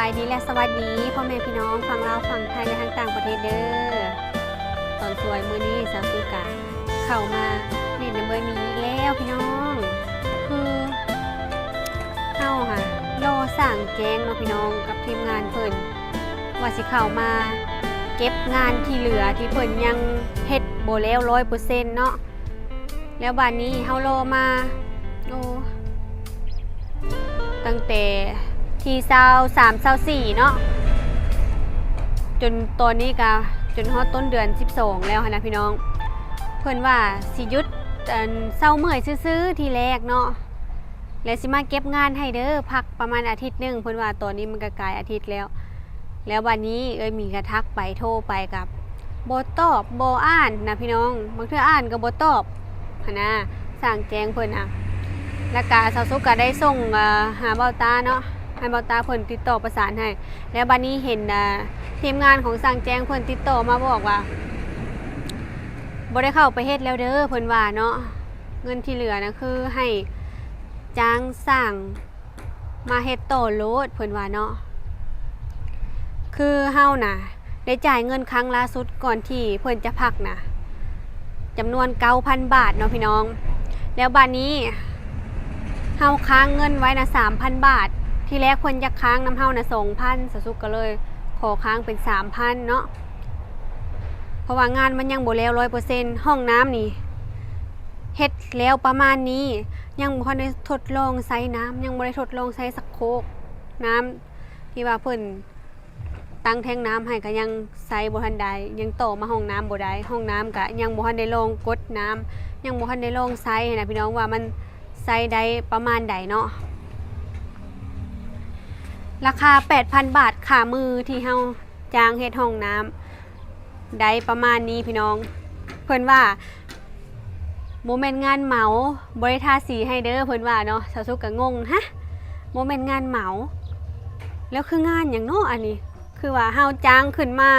ສະບາຍດີ ແລະ ສະຫວັດດີພໍ່ແມ່ພີ່ນ້ອງຝັ່ງລາວ, ຝັ່ງໄທ ແລະ ທາງຕ່າງປະເທດເດີ້. ຕອນສວຍມື້ນີ້ສາວສຸກກະເຂົ້າມາຫຼິ້ນນຳເອື້ອຍມີອີກແລ້ວພີ່ນ້ອງ. ຄືເຮົາຫາລໍສ້າງແຈ້ງເນາະພີ່ນ້ອງ ກັບທີມງານເພິ່ນ ວ່າຊິເຂົ້າມາເກັບງານທີ່ເຫຼືອທີ່ເພິ່ນຍັງເຮັດບໍ່ແລ້ວຮ້ອຍເປີເຊັນເນາະ. ແລ້ວບາດນີ້ເຮົາລໍມາ ໂອ້ ຕັ້ງແຕ່ທີຊາວສາມ ຊາວສີ່ເນາະ ຈົນຕອນນີ້ກະຈົນຮອດຕົ້ນເດືອນສິບສອງແລ້ວຫັ້ນນະພີ່ນ້ອງ. ເພິ່ນວ່າຊິຢຸດ ອັນ ເຊົາເມື່ອຍຊື່ໆ ທີແລກເນາະ ແລ້ວຊິມາເກັບງານໃຫ້ເດີ້ ພັກປະມານອາທິດໜຶ່ງ. ເພິ່ນວ່າຕອນນີ້ມັນກະກາຍອາທິດແລ້ວ. ແລ້ວບາດນີ້ເອື້ອຍມີກະທັກໄປ ໂທໄປກະບໍ່ຕອບ ບໍ່ອ່ານນະພີ່ນ້ອງ, ບາງເທື່ອອ່ານກະບໍ່ຕອບຫັ້ນນະ ສ້າງແຈ້ງເພິ່ນນະ. ແລ້ວກະສາວສຸກກະໄດ້ສົ່ງ ເອີ ຫາບ່າວຕາເນາະ ໃຫ້ບ່າວຕາເພິ່ນຕິດຕໍ່ປະສານໃຫ້. ແລ້ວບາດນີ້ເຫັນ ເອີ ທີມງານຂອງຊ່າງແຈ້ງເພິ່ນຕິດຕໍ່ມາບອກວ່າ ບໍ່ໄດ້ເຂົ້າໄປເຮັດແລ້ວເດີ້ ເພິ່ນວ່າເນາະ. ເງິນທີ່ເຫຼືອນະ ຄືໃຫ້ຈ້າງຊ່າງມາເຮັດຕໍ່ໂລດ ເພິ່ນວ່າເນາະ. ຄືເຮົານະ ໄດ້ຈ່າຍເງິນຄັ້ງລ່າສຸດກ່ອນທີ່ເພິ່ນຈະພັກນະ ຈຳນວນເກົ້າພັນບາດເນາະພີ່ນ້ອງ. ແລ້ວບາດນີ້ເຮົາຄ້າງເງິນໄວ້ນະ ສາມພັນບາດ. ທີແລກເພິ່ນຢາກຄ້າງນຳເຮົານະ ສອງພັນ, ສາວສຸກກະເລີຍຂໍຄ້າງເປັນສາມພັນເນາະ ເພາະວ່າງານມັນຍັງບໍ່ແລ້ວຮ້ອຍເປີເຊັນ. ຫ້ອງນ້ຳນີ້ເຮັດແລ້ວປະມານນີ້ ຍັງບໍ່ທັນໄດ້ທົດລອງໃຊ້ນ້ຳ, ຍັງບໍ່ໄດ້ທົດລອງໃຊ້ຊັກໂຄກ. ນ້ຳທີ່ວ່າເພິ່ນ ຕັ້ງແທ້ງນ້ຳໃຫ້ກະຍັງໃຊ້ບໍ່ທັນໄດ້, ຍັງຕໍ່ມາຫ້ອງນ້ຳບໍ່ໄດ້, ຫ້ອງນ້ຳກະຍັງບໍ່ທັນໄດ້ລອງກົດນ້ຳ, ຍັງບໍ່ທັນໄດ້ລອງໃຊ້ຫັ້ນນະພີ່ນ້ອງ ວ່າມັນໃຊ້ໄດ້ປະມານໃດເນາະ. ລາຄາແປດພັນບາດ ຄ່າມື້ທີ່ເຮົາຈ້າງເຮັດຫ້ອງນ້ຳ ໄດ້ປະມານນີ້ພີ່ນ້ອງ. ເພິ່ນວ່າ ບໍ່ແມ່ນງານເໝົາ ບໍ່ໄດ້ທາສີໃຫ້ເດີ້ ເພິ່ນວ່າເນາະ. ສາວສຸກກະງົງ ຮະ ບໍ່ແມ່ນງານເໝົາ ແລ້ວຄືງານຫຍັງເນາະອັນນີ້? ຄືວ່າເຮົາຈ້າງຂຶ້ນມາ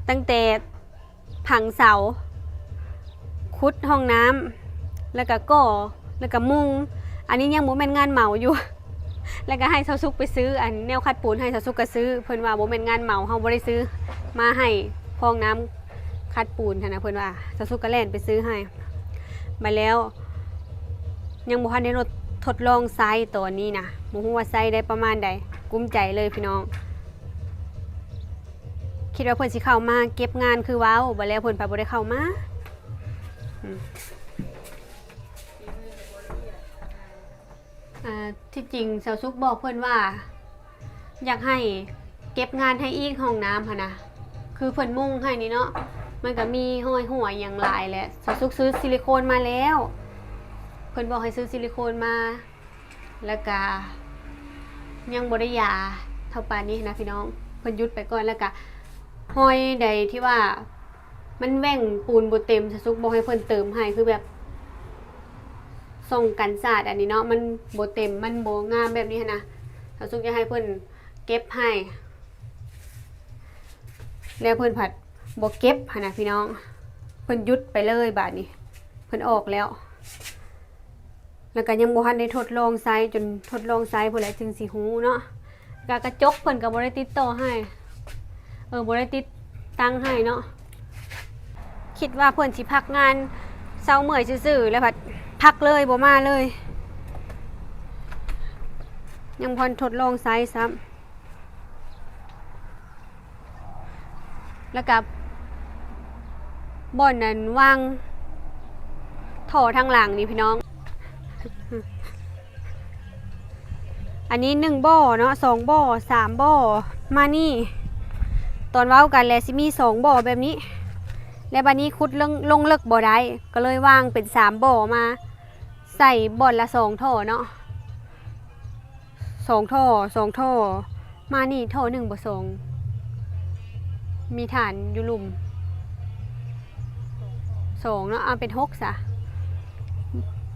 ຕັ້ງແຕ່ຝັງເສົາ, ຂຸດຫ້ອງນ້ຳ ແລ້ວກະກໍ່ ແລ້ວກະມຸງ. ອັນນີ້ຍັງບໍ່ແມ່ນງານເໝົາຢູ່. ແລ້ວກະໃຫ້ສາວສຸກໄປຊື້ອັນແນວຂັດປູນໃຫ້, ສາວສຸກກະຊື້. ເພິ່ນວ່າບໍ່ແມ່ນງານເໝົາ, ເຮົາບໍ່ໄດ້ຊື້ມາໃຫ້ ພອງນ້ຳຂັດປູນຫັ້ນນະ ເພິ່ນວ່າ. ສາວສຸກກະແລ່ນໄປຊື້ໃຫ້. ບາດແລ້ວຍັງບໍ່ທັນໄດ້ທົດລອງໃຊ້ຕອນນີ້ນະ, ບໍ່ຮູ້ວ່າໃຊ້ໄດ້ປະມານໃດ. ກຸ້ມໃຈເລີຍພີ່ນ້ອງ. ຄິດວ່າເພິ່ນຊິເຂົ້າມາເກັບງານຄືເວົ້າ, ບາດແລ້ວເພິ່ນພັດບໍ່ໄດ້ເຂົ້າມາ. ອາ ທີ່ຈິງສາວສຸກບອກເພິ່ນວ່າ ຢາກໃຫ້ເກັບງານໃຫ້ອີກ ຫ້ອງນ້ຳຫັ້ນນະ. ຄືເພິ່ນມຸງໃຫ້ນີ້ເນາະ ມັນກະມີຮອຍຮົ່ວອີ່ຫຍັງຫຼາຍແຫຼະ. ສາວສຸກຊື້ຊິລິໂຄນມາແລ້ວ, ເພິ່ນບອກໃຫ້ຊື້ຊິລິໂຄນມາ ແລ້ວກະຍັງບໍ່ໄດ້ຢາເທົ່າປານນີ້ນະພີ່ນ້ອງ. ເພິ່ນຢຸດໄປກ່ອນ ແລ້ວກະຮອຍໃດທີ່ວ່າ ມັນແຫວ່ງປູນບໍ່ເຕັມ, ສາວສຸກບອກໃຫ້ເພິ່ນເຕີມໃຫ້, ຄືແບບຊ່ອງກັນສາດອັນນີ້ເນາະ ມັນບໍ່ເຕັມ ມັນບໍ່ງາມແບບນີ້ຫັ້ນນະ. ສາວສຸກຢາກໃຫ້ເພິ່ນເກັບໃຫ້ ແລ້ວເພິ່ນພັດບໍ່ເກັບຫັ້ນນະພີ່ນ້ອງ. ເພິ່ນຢຸດໄປເລີຍບາດນີ້, ເພິ່ນອອກແລ້ວ. ແລ້ວກະຍັງບໍ່ທັນໄດ້ທົດລອງໃຊ້, ຈົນທົດລອງໃຊ້ພຸ້ນແຫຼະຈຶ່ງຊິຮູ້ເນາະ. ກະກະຈົກເພິ່ນກະບໍ່ໄດ້ຕິດຕໍ່ໃຫ້, ເອີ ບໍ່ໄດ້ຕິດຕັ້ງໃຫ້ເນາະ. ຄິດວ່າເພິ່ນຊິພັກງານເຊົາເມື່ອຍຊື່ໆ ແລ້ວພັດພັກເລີຍ ບໍ່ມາເລີຍ. ຍັງບໍ່ທັນທົດລອງໃຊ້ຊ້ຳ. ແລ້ວກະບ່ອນນັ້ນວາງທໍ່ທາງຫຼັງນີ້ພີ່ນ້ອງ. ອັນນີ້ໜຶ່ງບໍ່ເນາະ, ສອງບໍ່, ສາມບໍ່, ມານີ້ ຕອນເວົ້າກັນແຫຼະ ຊິມີສອງບໍ່ແບບນີ້. ແລ້ວບາດນີ້ຂຸດລົງ ລົງເລິກບໍ່ໄດ້ ກະເລີຍວາງເປັນສາມບໍ່ມາໃສ່ບ່ອນລະສອງທໍ່ເນາະ. ສອງທໍ່ ສອງທໍ່ ມານີ້ທໍ່ໜຶ່ງບໍ່ສອງ ມີຖານຢູ່ລຸ່ມ ສອງເນາະ ເອົາເປັນຫົກຊະ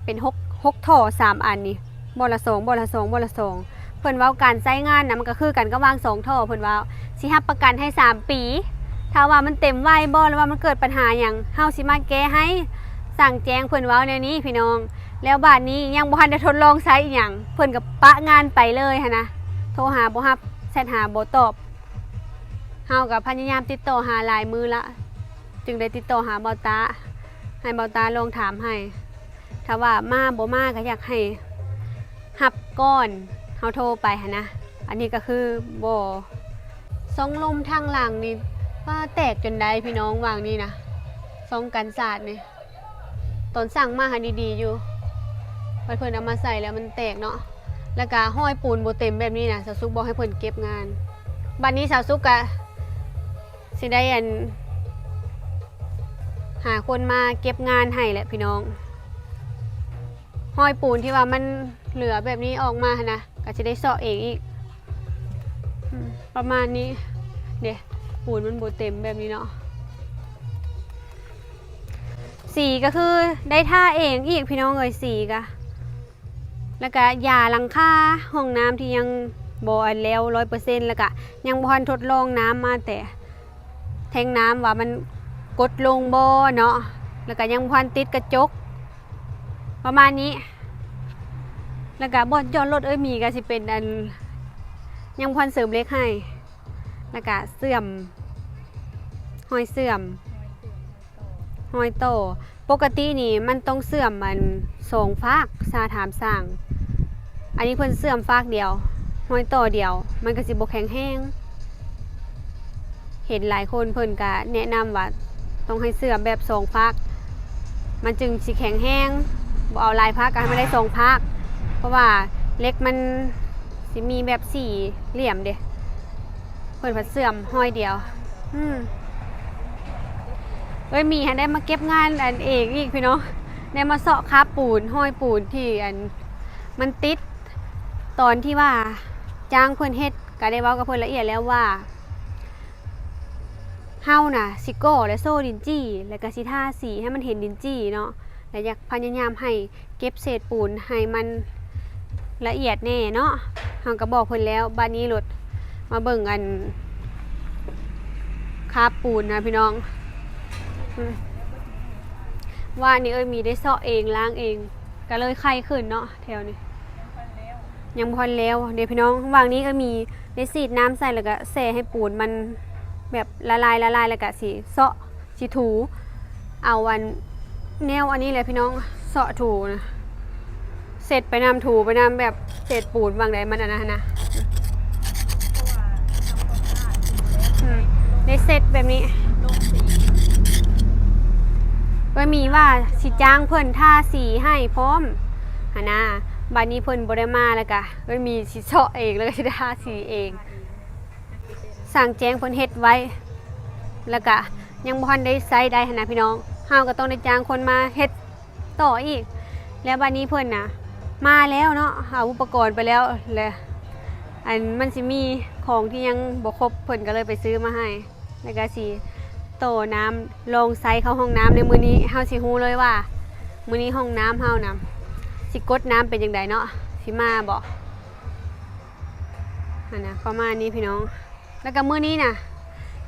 ເປັນຫົກ ຫົກທໍ່ສາມອັນນີ້ ບ່ອນລະສອງ ບ່ອນລະສອງ ບ່ອນລະສອງ. ເພິ່ນເວົ້າການໃຊ້ງານນະ ມັນກະຄືກັນກັບວາງສອງທໍ່. ເພິ່ນວ່າຊິຮັບປະກັນໃຫ້ສາມປີ ຖ້າວ່າມັນເຕັມໄວບໍ່ ຫຼືວ່າມັນເກີດປັນຫາຫຍັງ ເຮົາຊິມາແກ້ໃຫ້. ຊ່າງແຈ້ງເພິ່ນເວົ້າແນວນີ້ພີ່ນ້ອງ. ແລ້ວບາດນີ້ຍັງບໍ່ທັນໄດ້ທົດລອງໃຊ້ອີ່ຫຍັງ ເພິ່ນກະປະງານໄປເລີຍຫັ້ນນະ ໂທຫາບໍ່ຮັບ ແຊັດຫາບໍ່ຕອບ. ເຮົາກໍພະຍາຍາມຕິດຕໍ່ຫາຫຼາຍມື້ລະ ຈຶ່ງໄດ້ຕິດຕໍ່ຫາບ່າວຕາ ໃຫ້ບ່າວຕາລອງຖາມໃຫ້. ຖ້າວ່າມາບໍ່ມາກໍຢາກໃຫ້ຮັບກ່ອນເຮົາໂທໄປຫັ້ນນະ. ອັນນີ້ກໍຄືບໍ່ ຊ່ອງລົມທາງຫຼັງນີ້ ປ້າ ແຕກຈົນໄດ້ພີ່ນ້ອງ. ຫວ່າງນີ້ນະ ຊ່ອງກັນສາດນີ້ ຕອນສັ່ງມາຫັ້ນດີໆຢູ່ ບັດເພິ່ນເອົາມາໃສ່ແລ້ວມັນແຕກເນາະ. ແລ້ວກະຮອຍປູນບໍ່ເຕັມແບບນີ້ນະ ສາວສຸກບອກໃຫ້ເພິ່ນເກັບງານ. ບັດນີ້ສາວສຸກກະຊິໄດ້ ອັນ ຫາຄົນມາເກັບງານໃຫ້ແຫຼະພີ່ນ້ອງ. ຮອຍປູນທີ່ວ່າມັນເຫຼືອແບບນີ້ອອກມາຫັ້ນນະ ກໍຊິໄດ້ເຊາະເອງອີກ ອືມ ປະມານນີ້ເດ້. ປູນມັນບໍ່ເຕັມແບບນີ້ເນາະ. ສີກໍຄືໄດ້ທາເອງອີກພີ່ນ້ອງເອີຍ ສີກະ ແລ້ວກະຢາຫຼັງຄາຫ້ອງນ້ຳທີ່ຍັງບໍ່ອັນແລ້ວຮ້ອຍເປີເຊັນ ແລ້ວກະຍັງບໍ່ທັນທົດລອງນ້ຳມາແຕ່ ແທງນ້ຳວ່າມັນກົດລົງບໍ່ເນາະ ແລ້ວກະຍັງບໍ່ທັນຕິດກະຈົກ ປະມານນີ້. ແລ້ວກະບ່ອນຈອດລົດເອີຍມີກະຊິເປັນອັນ ຍັງບໍ່ທັນເສີມເຫຼັກໃຫ້ ແລ້ວກະເຊື່ອມ ຮອຍເຊື່ອມ ຮອຍຕໍ່. ປົກກະຕິນີ້ມັນຕ້ອງເຊື່ອມອັນສອງຟາກ ສາຖາມສ້າງ. ອັນນີ້ເພິ່ນເຊື່ອມຟາກດຽວ ຮອຍຕໍ່ດຽວ ມັນກໍຊິບໍ່ແຂງແຮງ. ເຫັນຫຼາຍຄົນເພິ່ນກະແນະນຳວ່າຕ້ອງໃຫ້ເຊື່ອມແບບສອງຟາກ ມັນຈຶ່ງຊິແຂງແຮງ. ບໍ່ເອົາຫຼາຍຟາກ ກໍໃຫ້ມັນໄດ້ສອງຟາກ ເພາະວ່າເຫຼັກມັນຊິມີແບບສີ່ຫຼ່ຽມເດ້. ເພິ່ນພັດເຊື່ອມຮອຍດຽວ. ອືມ ເອີຍມີຫັ້ນໄດ້ມາເກັບງານອັນເອງອີກພີ່ນ້ອງ ໄດ້ມາເຊາະຄາບປູນ ຮອຍປູນທີ່ອັນມັນຕິດ. ຕອນທີ່ວ່າຈ້າງເພິ່ນເຮັດ ກໍໄດ້ເວົ້າກັບເພິ່ນລະອຽດແລ້ວວ່າ ເຮົານະຊິກໍ່ ແລະ ໂຊດິນຈີ່ ແລ້ວກໍຊິທາສີໃຫ້ມັນເຫັນດິນຈີ່ເນາະ ແລະ ຢາກພະຍາຍາມໃຫ້ ເກັບເສດປູນໃຫ້ມັນລະອຽດແດ່ເນາະ. ເຮົາກໍບອກເພິ່ນແລ້ວ. ບາດນີ້ໂລດມາເບິ່ງອັນຄາບປູນນະພີ່ນ້ອງ. ອືມ ວ່ານີ້ເອີຍມີໄດ້ເຊາະເອງ ລ້າງເອງ ກໍເລີຍໄຄຂຶ້ນເນາະແຖວນີ້. ຍັງບໍ່ທັນແລ້ວເດ້ພີ່ນ້ອງ. ຫວ່າງນີ້ເອີຍມີໄດ້ສີດນ້ຳໃສ່ ແລ້ວກໍແຊ່ໃຫ້ປູນມັນແບບລະລາຍ ລະລາຍ ແລ້ວກໍຊິເຊາະ ຊິຖູ ເອົາອັນແນວອັນນີ້ແຫຼະພີ່ນ້ອງ ເຊາະຖູນະ ເຊັດໄປນຳ ຖູໄປນຳ ແບບເສດປູນຫວ່າງໃດມັນອັນນັ້ນນະ. ອືມ ໄດ້ເຊັດແບບນີ້ ເອີຍມີວ່າຊິຈ້າງເພິ່ນທາສີໃຫ້ພ້ອມຫັ້ນນະ. ບາດນີ້ເພິ່ນບໍ່ໄດ້ມາ ແລ້ວກະເອີຍມີຊິເຊາະເອງ ແລ້ວກະຊິທາສີເອງ. ຊ່າງແຈ້ງເພິ່ນເຮັດໄວ້ ແລ້ວກະຍັງບໍ່ທັນໄດ້ໃຊ້ໄດ້ຫັ້ນນະພີ່ນ້ອງ. ເຮົາກໍຕ້ອງໄດ້ຈ້າງຄົນມາເຮັດຕໍ່ອີກ. ແລ້ວບາດນີ້ເພິ່ນນະມາແລ້ວເນາະ ເອົາອຸປະກອນໄປແລ້ວ ແລະ ອັນມັນຊິມີຂອງທີ່ຍັງບໍ່ຄົບ ເພິ່ນກໍເລີຍໄປຊື້ມາໃຫ້. ແລ້ວກໍຊິຕໍ່ນ້ຳ ລອງໃຊ້ເຂົ້າຫ້ອງນ້ຳໃນມື້ນີ້ ເຮົາຊິຮູ້ເລີຍວ່າມື້ນີ້ຫ້ອງນ້ຳເຮົານະ ຊິກົດນ້ຳເປັນຈັ່ງໃດເນາະ ຊິມາບໍ່. ຫັ້ນນະ ປະມານນີ້ພີ່ນ້ອງ. ແລ້ວກໍມື້ນີ້ນະ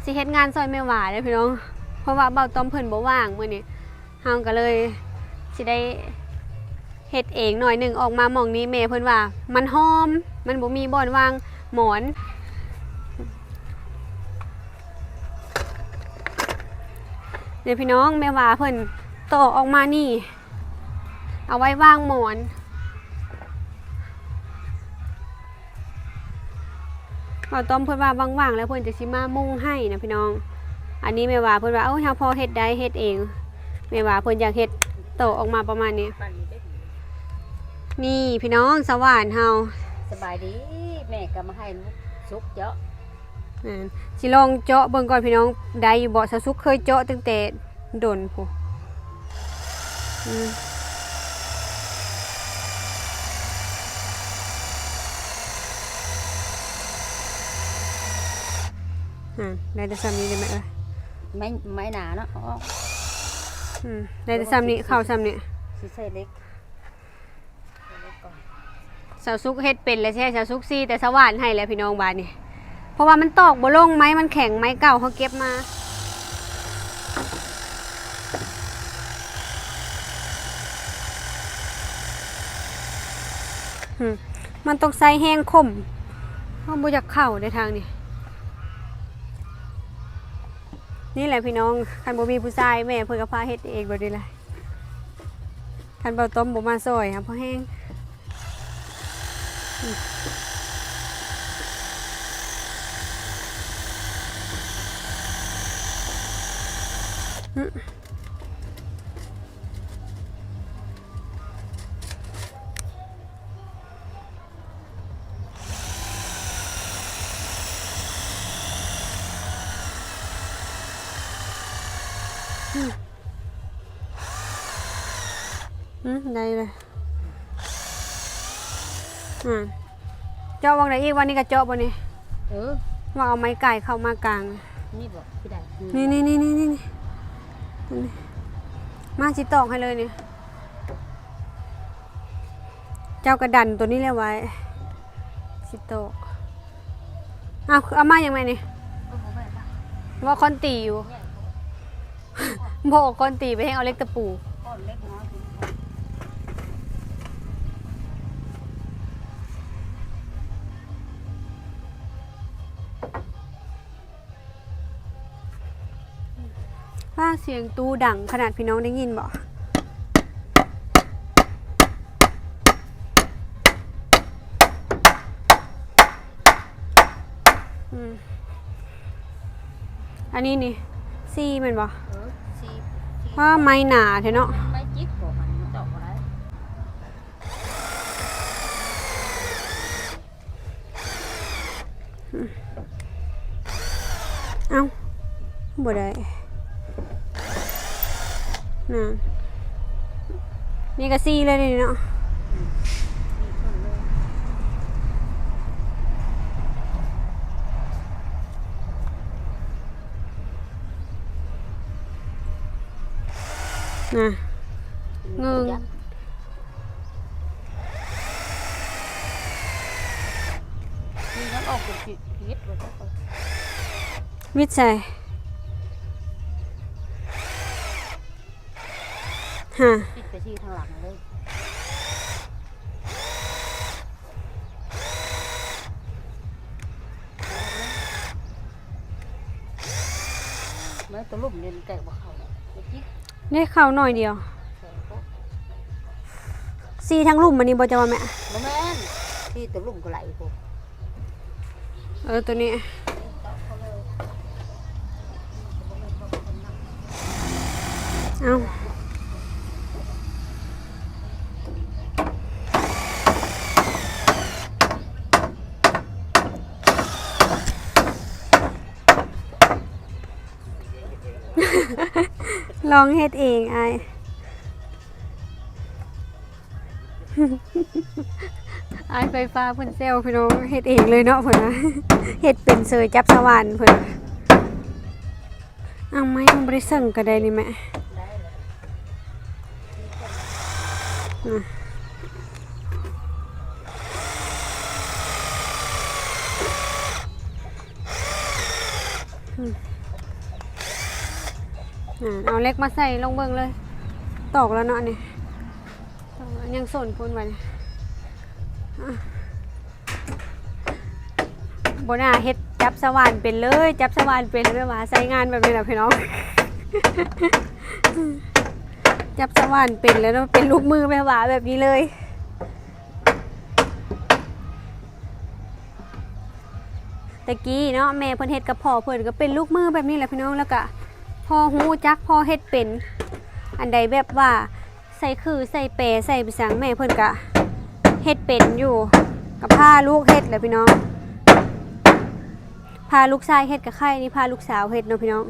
ຊິເຮັດງານຊ່ອຍແມ່ຫວາເດ້ພີ່ນ້ອງ ເພາະວ່າເບົາຕ້ອມເພິ່ນບໍ່ວ່າງມື້ນີ້. ເຮົາກໍເລີຍຊິໄດ້ເຮັດເອງໜ້ອຍໜຶ່ງ. ອອກມາໝ່ອງນີ້ແມ່ເພິ່ນວ່າມັນຫອມ ມັນບໍ່ມີບ່ອນວາງໝອນ. ເດ້ພີ່ນ້ອງ ແມ່ຫວາເພິ່ນຕໍ່ອອກມານີ້ ເອົາໄວ້ວາງໝອນ. ເບົາຕ້ອມເພິ່ນວ່າວ່າງໆ ແລ້ວເພິ່ນຈະຊິມາມຸງໃຫ້ນະພີ່ນ້ອງ. ອັນນີ້ແມ່ຫວາເພິ່ນວ່າ ເອົາ ເຮົາພໍເຮັດໄດ້ ເຮັດເອງ. ແມ່ຫວາເພິ່ນຢາກເຮັດຕໍ່ອອກມາປະມານນີ້. ນີ້ພີ່ນ້ອງ ສະຫວ່ານເຮົາ. ສະບາຍດີ ແມ່ກໍມາໃຫ້ລູກສຸກເຈາະ. ແມ່ນ ຊິລອງເຈາະເບິ່ງກ່ອນພີ່ນ້ອງ ໄດ້ຢູ່ບໍ່? ສາວສຸກເຄີຍເຈາະຕັ້ງແຕ່ດົນພຸ້ນ. ອືມ ອ່າ ໄດ້ແຕ່ສ່ຳນີ້ເດ້ແມ່ເອີຍ. ໄມ້ ໄມ້ໜາເນາະ ເອົາອອກ. ອືມ ໄດ້ແຕ່ສ່ຳນີ້ ເຂົ້າສ່ຳນີ້ ຊິໃສ່ເຫຼັກ. ສາວສຸກເຮັດເປັນແລ້ວ ຊິໃຫ້ສາວສຸກຊີ້ແຕ່ສະຫວ່ານໃຫ້ແລ້ວພີ່ນ້ອງບາດນີ້ ເພາະວ່າມັນຕອກບໍ່ລົງ ໄມ້ມັນແຂງ ໄມ້ເກົ່າເຮົາເກັບມາ. ອືມ ມັນຕ້ອງໃຊ້ແຮງຄົມ ເຮົາບໍ່ຢາກເຂົ້າໃນທາງນີ້. ນີ້ແຫຼະພີ່ນ້ອງ ຄັນບໍ່ມີຜູ້ຊາຍ ແມ່ເພິ່ນກໍພາເຮັດເອງແບບນີ້ແຫຼະ. ຄັນເບົາຕ້ອມບໍ່ມາຊ່ອຍຫາພໍແຮງ. ອືມ ໄດ້ເລີຍ. ອ່າ ເຈາະຫວ່ອງໃດອີກ? ຫວ່ອງນີ້ກໍເຈາະບໍ່ນີ້? ເອີ ວ່າເອົາໄມ້ກາຍເຂົ້າມາກາງ. ນີ້ບໍ່? ທີ່ໃດ? ນີ້ ນີ້ ນີ້ ນີ້ ນີ້ ມາ ຊິຕອກໃຫ້ເລີຍນີ້. ເຈົ້າກໍດັນຕົວນີ້ແຫຼະໄວ້ ຊິຕອກ. ເອົາ ເອົາມາຫຍັງແມ່ນີ້? ເອົາບໍ່ແມ່ນລະ ວ່າຄ້ອນຕີຢູ່. ບໍ່ ເອົາຄ້ອນຕີໄປແຮ່ງເອົາເຫຼັກຕະປູ. ວ້າ ສຽງຕູ້ດັງຂະໜາດ ພີ່ນ້ອງໄດ້ຍິນບໍ່? ອືມ ອັນນີ້ນີ້ ສີ່ແມ່ນບໍ່? ເອີ ສີ່ ສີ່ ວ້າ ໄມ້ໜາແທ້ເນາະ. ໄມ້ຈິກບໍ່ ມັນຕອກບໍ່ໄດ້. ເອົ້າ ບໍ່ໄດ້ ນັ້ນ ນີ້ກໍສີ່ເລີຍນີ້ເນາະ. ນະ ເງິ່ງ. ມີຫຍັງອອກເປັນພິດ ພິດບໍ່ຈັກ. ວິດໃສ? ຮະ ພິດໄປທີ່ທາງຫຼັງເລີຍ. ແມ່ນຕົວລຸ່ມນີ້ມັນແຕກບໍ່ເຂົ້າເນາະ ໄດ້ເຂົ້າໜ້ອຍດຽວ. ສີ່ທາງລຸ່ມອັນນີ້ບໍ່ ເຈົ້າວ່າແມ່? ບໍ່ແມ່ນ ສີ່ຕົວລຸ່ມກໍໄຫຼພຸ້ນ. ເອີ ຕົວນີ້ ເອົ້າ. ລອງເຮັດເອງອ້າຍ. ອ້າຍໄຟຟ້າເພິ່ນແຊວພີ່ນ້ອງ ເຮັດເອງເລີຍເນາະເພິ່ນວ່າ ເຮັດເປັນເສີຍ ຈັບສະຫວ່ານເພິ່ນວ່າ. ອ້າວ ໄມ້ມັນບໍ່ໄດ້ເຊິ່ງກໍໄດ້ນີ້ແມ່. ອືມ ອືມ ເອົາເຫຼັກມາໃສ່ ລອງເບິ່ງເລີຍ ຕອກແລ້ວເນາະອັນນີ້ ຍັງສົນພຸ້ນບັດນີ້. ອ່ະ ບໍ່ໜ້າເຮັດຈັບສະຫວ່ານເປັນເລີຍ ຈັບສະຫວ່ານເປັນແບບວ່າໃຊ້ງານແບບນີ້ແຫຼະພີ່ນ້ອງ ຈັບສະຫວ່ານເປັນແລ້ວເນາະ ເປັນລູກມືແມ່ຫວາແບບນີ້ເລີຍ. ແຕ່ກີ້ເນາະ ແມ່ເພິ່ນເຮັດກັບພໍ່ເພິ່ນກໍເປັນລູກມືແບບນີ້ແຫຼະພີ່ນ້ອງ ແລ້ວກະພໍຮູ້ຈັກ ພໍເຮັດເປັນ ອັນໃດແບບວ່າໃສ່ຂື່ໃສ່ແປໃສ່ໄປສັງ ແມ່ເພິ່ນກະເຮັດເປັນຢູ່ ກະພາລູກເຮັດແຫຼະພີ່ນ້ອງ ພາລູກຊາຍເຮັດກະໄຄ ນີ້ພາລູກສາວເຮັດເນາະພີ່ນ້ອງ.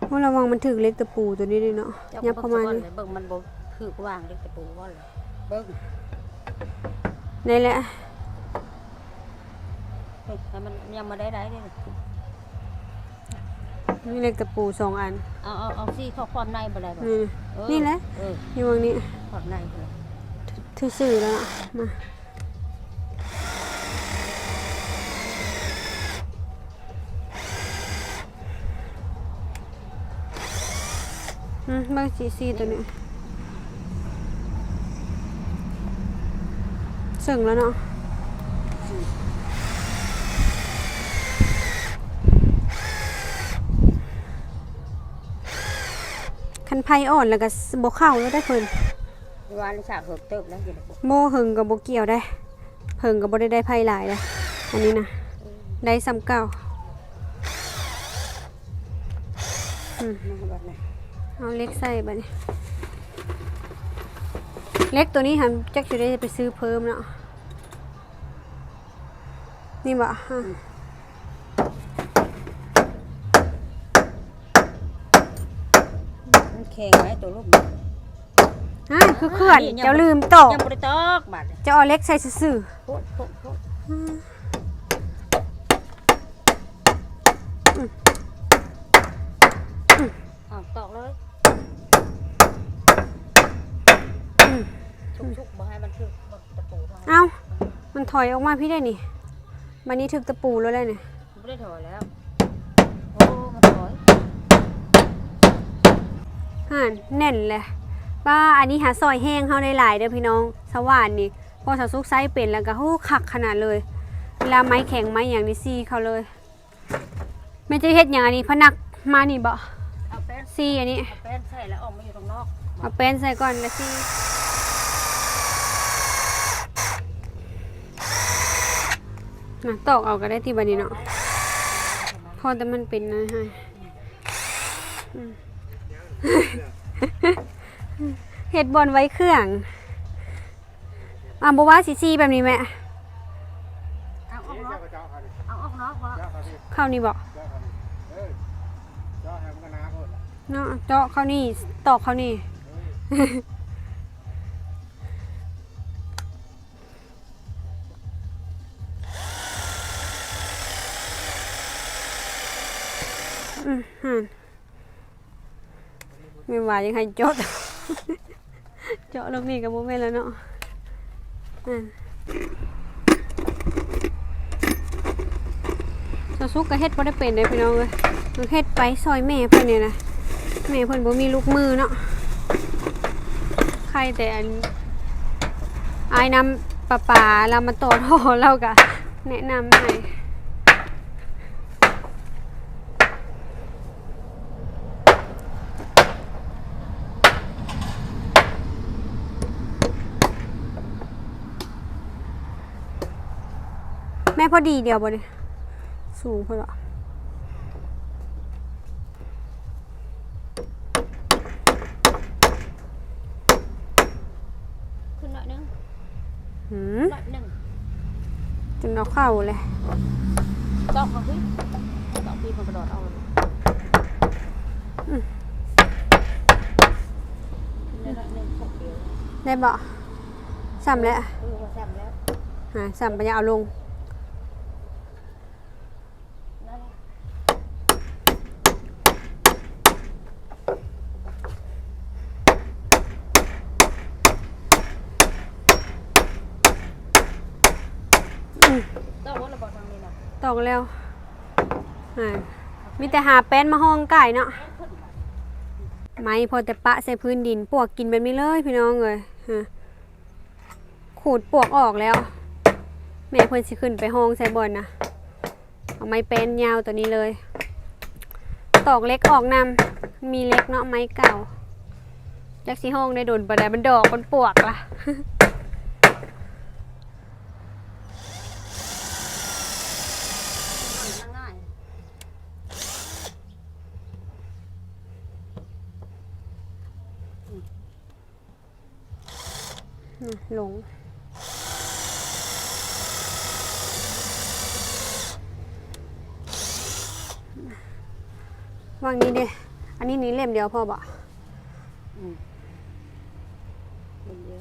ໂອ້ ລະວັງມັນຖືກເຫຼັກຕະປູຕົວນີ້ເດ້ເນາະ ເຈົ້າ ຍັບເຂົ້າມານີ້ ເບິ່ງມັນບໍ່ຖືກວາງເຫຼັກຕະປູບໍ່ລະ ເບິ່ງ ນີ້ແຫຼະ ເບິ່ງໃຫ້ມັນຍັບມາໄດ້ໆ ເດ້ ມີເຫຼັກຕະປູສອງອັນ ເອົາ ເອົາ ເອົາຊີ້ຂໍ້ຄວາມໃນບໍ່ໄດ້ບໍ່ ນີ້ ເອີ ນີ້ແຫຼະ ເອີ ຢູ່ເບື້ອງນີ້ ຄວາມໃນ ຖືກຊື່ແລ້ວເນາະ ມາ. ອືມ ເບິ່ງສີ ສີຕົວນີ້ ເຊິ່ງແລ້ວເນາະ ຄັນໄຟອ່ອນແລ້ວກໍບໍ່ເຂົ້າແລ້ວໄດ໋ເພິ່ນ. ວ່າສາກເຫິງເຕີບແລ້ວຢູ່ ບໍ່ເຫິງກໍບໍ່ກ່ຽວໄດ໋ ເຫິງກໍບໍ່ໄດ້ໄດ້ໄຟຫຼາຍເດ້ ອັນນີ້ນະ ໄດ້ສ່ຳເກົ່າ. ອືມ ມາບັດນີ້ ເອົາເຫຼັກໃສ່ບັດນີ້ ເຫຼັກໂຕນີ້ຫັ້ນຈັກຊິໄດ້ໄປຊື້ເພີ່ມເນາະ. ນີ້ບໍ່? ອືມ ມັນແຂງໄວ້ໂຕລູກ. ອ້າ ຄືເຂື່ອນ ເຈົ້າລືມຕອກ ຍັງບໍ່ໄດ້ຕອກບາດນີ້ ເຈົ້າເອົາເຫຼັກໃສ່ຊື່ໆ. ໂພດ ໂພດ ໂພດ. ອືມ ອືມ ອືມ ເອົາຕອກເລີຍ. ອືມ ຊຸກໆ ບໍ່ໃຫ້ມັນຖືກຕະປູເຮົາ. ເອົ້າ ມັນຖອຍອອກມາພີ້ໄດ໋ນີ້ ບັດນີ້ຖືກຕະປູແລ້ວແຫຼະນີ້. ບໍ່ໄດ້ຖອຍແລ້ວ ໂອ້ ມັນຖອຍ. ຫັ້ນ ແໜ້ນແຫຼະ. ປ້າ ອັນນີ້ຫາຊ່ອຍແຮງເຮົາໄດ້ຫຼາຍເດີພີ່ນ້ອງ. ສະຫວ່ານນີ້ ພໍສາວສຸກໃຊ້ເປັນແລ້ວກໍ ໂອ້ ຄັກຂະໜາດເລີຍ. ເວລາໄມ້ແຂງໄມ້ຫຍັງນີ້ ຊີ້ເຂົ້າເລີຍ. ແມ່ຈະເຮັດຫຍັງອັນນີ້? ພະນັກມານີ້ບໍ? ເອົາແປ້ນ ຊີ້ອັນນີ້ ເອົາແປ້ນໃສ່ແລ້ວອອກມາຢູ່ຂ້າງນອກ. ເອົາແປ້ນໃສ່ກ່ອນແລ້ວຊີ້. ນະ ຕອກເອົາກໍໄດ້ຕິບັດນີ້ເນາະ. ພໍແຕ່ມັນເປັນນະ ອືມ ເຮັດບ່ອນໄວ້ເຄື່ອງ. ອ່າ ບໍ່ວ່າຊິຊີ້ແບບນີ້ແມ່. ເອົາອອກນອກ ເອົາອອກນອກບໍ່? ເຂົ້ານີ້ບໍ່? ເນາະ ເຈາະເຂົ້ານີ້ ຕອກເຂົ້ານີ້. ອືມ ຫັ້ນ ແມ່ນວ່າຢາກໃຫ້ເຈາະ ເຈາະລົງນີ້ກໍບໍ່ແມ່ນແລ້ວເນາະ. ອືມ ສາວສຸກກໍເຮັດບໍ່ໄດ້ເປັນເດ້ພີ່ນ້ອງເອີຍ ເຮັດໄປຊ່ອຍແມ່ເພິ່ນນີ້ນະ. ແມ່ເພິ່ນບໍ່ມີລູກມືເນາະ. ໃຄ່ແຕ່ອັນ ອ້າຍນ້ຳປະປາລາວມາຕໍ່ທໍ່ ລາວກະແນະນຳໃຫ້. ແມ່ພໍດີດຽວບໍ່ນີ້? ສູງໂພດເບາະ. ຂຶ້ນໜ້ອຍໜຶ່ງ ຫືມ ໜ້ອຍໜຶ່ງ ຈົນເອົາເຂົ້າເລີຍ. ຕອກເອົາພີ້ ຕອກພີ້ ມັນກະໂດດເອົາເລີຍ. ອືມ ຂຶ້ນໄດ້ໜ້ອຍໜຶ່ງ ໄດ້ເບາະ? ສ່ຳແລ້ວ ເອີ ວ່າສ່ຳແລ້ວ ຫາ ສ່ຳໄປ ຢ່າເອົາລົງ. ຕອກແລ້ວ ອ່າ ມີແຕ່ຫາແປ້ນມາຮອງກາຍເນາະ. ໄມ້ພໍແຕ່ປະໃສ່ພື້ນດິນ ປວກກິນແບບນີ້ເລີຍ ພີ່ນ້ອງເອີຍ. ຂູດປວກອອກແລ້ວ ແມ່ເພິ່ນຊິຂຶ້ນໄປຮອງໃສ່ບ່ອນນະ. ເອົາໄມ້ແປ້ນຍາວໂຕນີ້ເລີຍ ຕອກເຫຼັກອອກນຳ. ມີເຫຼັກເນາະ ໄມ້ເກົ່າ. ຈັກຊິຮອງໄດ້ດົນປານໃດ ມັນດອກມັນປວກລະ. ອືມ ລົງ ວາງນີ້ເດ້. ອັນນີ້ນີ້ເຫຼັ້ມດຽວພໍບໍ່? ອືມ ເຫຼັ້ມດຽວ.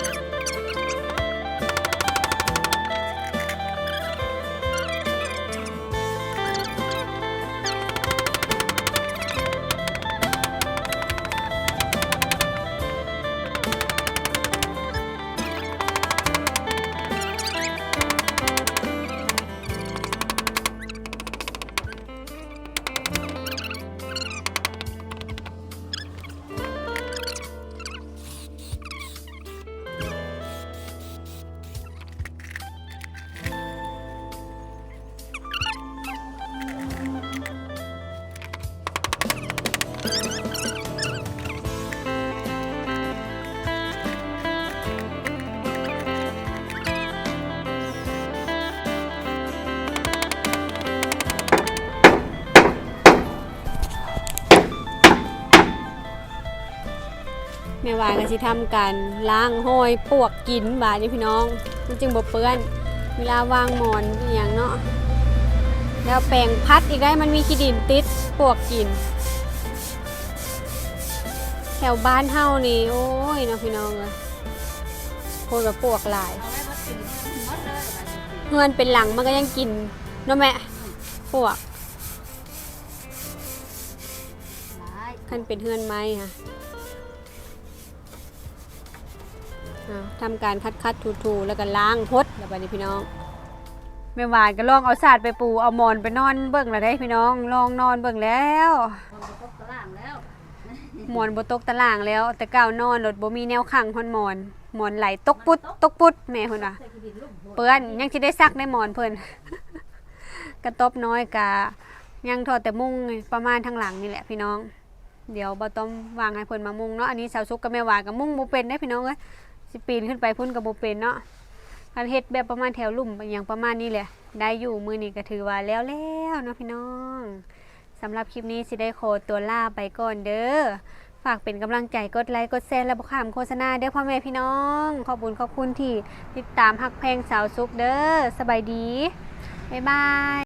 ອ ແມ່ຫວາຍກໍຊິທຳການລ້າງຫ້ອຍປວກກິນບາດນີ້ພີ່ນ້ອງ ມັນຈຶ່ງບໍ່ເປື້ອນ ເວລາວາງໝອນອີ່ຫຍັງເນາະ. ແລ້ວແປງພັດອີກໄດ້ ມັນມີຂີ້ດິນຕິດປວກກິນ. ແຖວບ້ານເຮົານີ້ ໂອ້ຍເນາະພີ່ນ້ອງເອີຍ ໂພດວ່າປວກຫຼາຍ. ເຮືອນເປັນຫຼັງມັນກໍຍັງກິນເນາະແມ່ ປວກ. ຄັນເປັນເຮືອນໄມ້ຫະ ເອົາ ທຳການຂັດໆ ຖູໆ ແລ້ວກໍລ້າງຫົດ ແລ້ວບັດນີ້ພີ່ນ້ອງ ແມ່ຫວາຍກໍລອງເອົາສາດໄປປູ ເອົາໝອນໄປນອນເບິ່ງແລ້ວເດ້ພີ່ນ້ອງ ລອງນອນເບິ່ງແລ້ວ ໝອນບໍ່ຕົກຕະລ່າງແລ້ວ ແຕ່ເກົ່ານອນໂລດ ບໍ່ມີແນວຂັງຮອດໝອນ ໝອນໄຫຼຕົກປຸດຕົກປຸດ ແມ່ເພິ່ນວ່າ ເປື້ອນ ຍັງຊິໄດ້ຊັກໃນໝອນເພິ່ນ ກະຕອບນ້ອຍກະຍັງທໍ່ແຕ່ມຸ້ງປະມານທາງຫຼັງນີ້ແຫຼະພີ່ນ້ອງ. ດຽວບ່າວຕ້ອມວ່າງໃຫ້ເພິ່ນມາມຸງເນາະ. ອັນນີ້ສາວສຸກກັບແມ່ຫວາຍກໍມຸງບໍ່ເປັນເດ້ພີ່ນ້ອງເອີຍ ຊິປີນຂຶ້ນໄປພຸ້ນກໍບໍ່ເປັນເນາະ. ຄັນເຮັດແບບປະມານແຖວລຸ່ມຫຍັງປະມານນີ້ແຫຼະ ໄດ້ຢູ່. ມື້ນີ້ກໍຖືວ່າແລ້ວແລ້ວເນາະພີ່ນ້ອງ. ສຳລັບຄລິບນີ້ຊິໄດ້ຂໍຕົວລາໄປກ່ອນເດີ. ຝາກເປັນກຳລັງໃຈ ກົດໄລ ກົດແຊ ແລະ ບໍ່ຂ້າມໂຄສະນາເດີພໍ່ແມ່ພີ່ນ້ອງ. ຂອບບຸນຂອບຄຸນທີ່ຕິດຕາມຮັກແພງສາວສຸກເດີ. ສະບາຍດີ. ບາຍບາຍ.